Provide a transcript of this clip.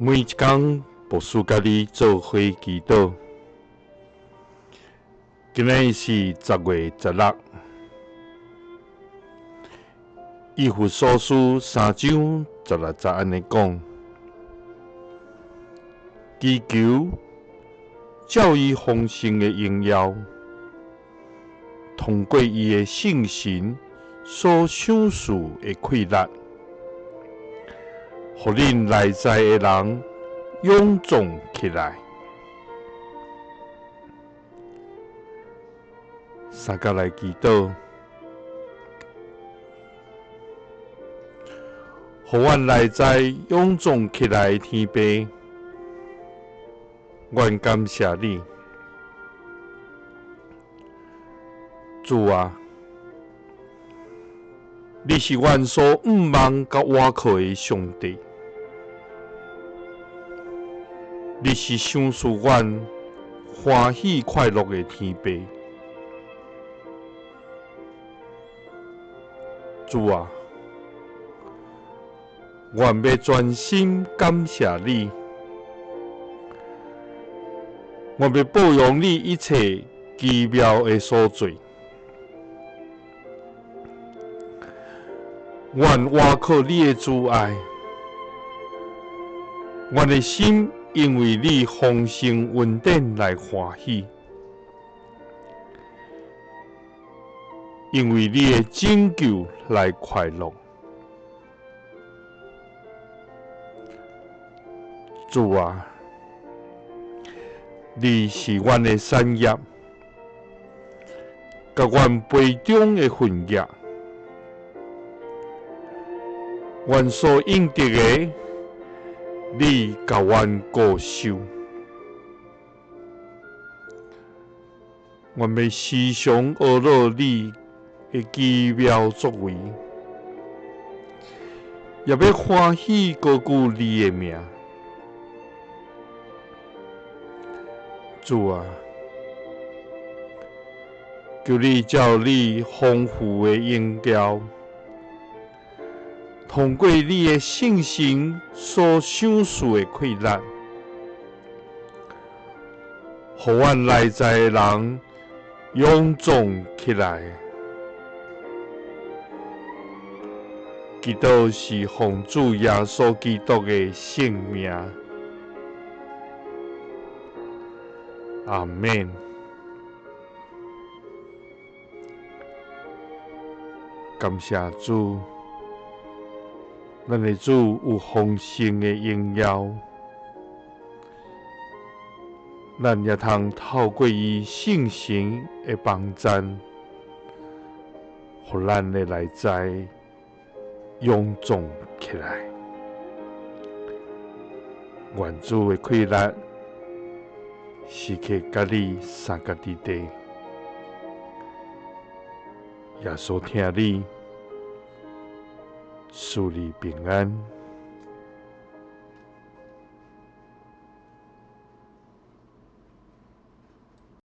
每一工，牧師佮你做伙祈禱。今日是10月16，以弗所書3章16節按呢講：祈求照伊豐盛的榮耀，通過伊的聖神所賞賜的氣力，予恁內在的人勇壯起來。三佮來祈禱，予阮內在勇壯起來的天父，阮感謝你，主啊，你是阮所向望佮倚靠的上帝，你是賞賜阮歡喜快樂的天父。主啊，阮欲專心感謝你，阮欲報揚你一切奇妙的所做。阮倚靠你的慈愛，阮的心因為你豐盛恩典來歡喜，因為你的拯救來快樂。主啊，你是阮的產業，佮阮杯中的份額，阮所應得的，你共阮顧守。阮欲時常呵咾你的奇妙作為，也欲歡喜高舉你的名。主啊，求你照你豐富的榮耀，通過你的聖神所賞賜的氣力，予阮內在的人勇壯起來。祈禱是奉主耶穌基督的聖名。阿們。感謝主，咱的主有豐盛的榮耀，咱也通透過伊聖神的幫贊，予咱的內在勇壯起來。願主的氣力時刻佮你相佮佇地，耶穌疼你，賜你平安。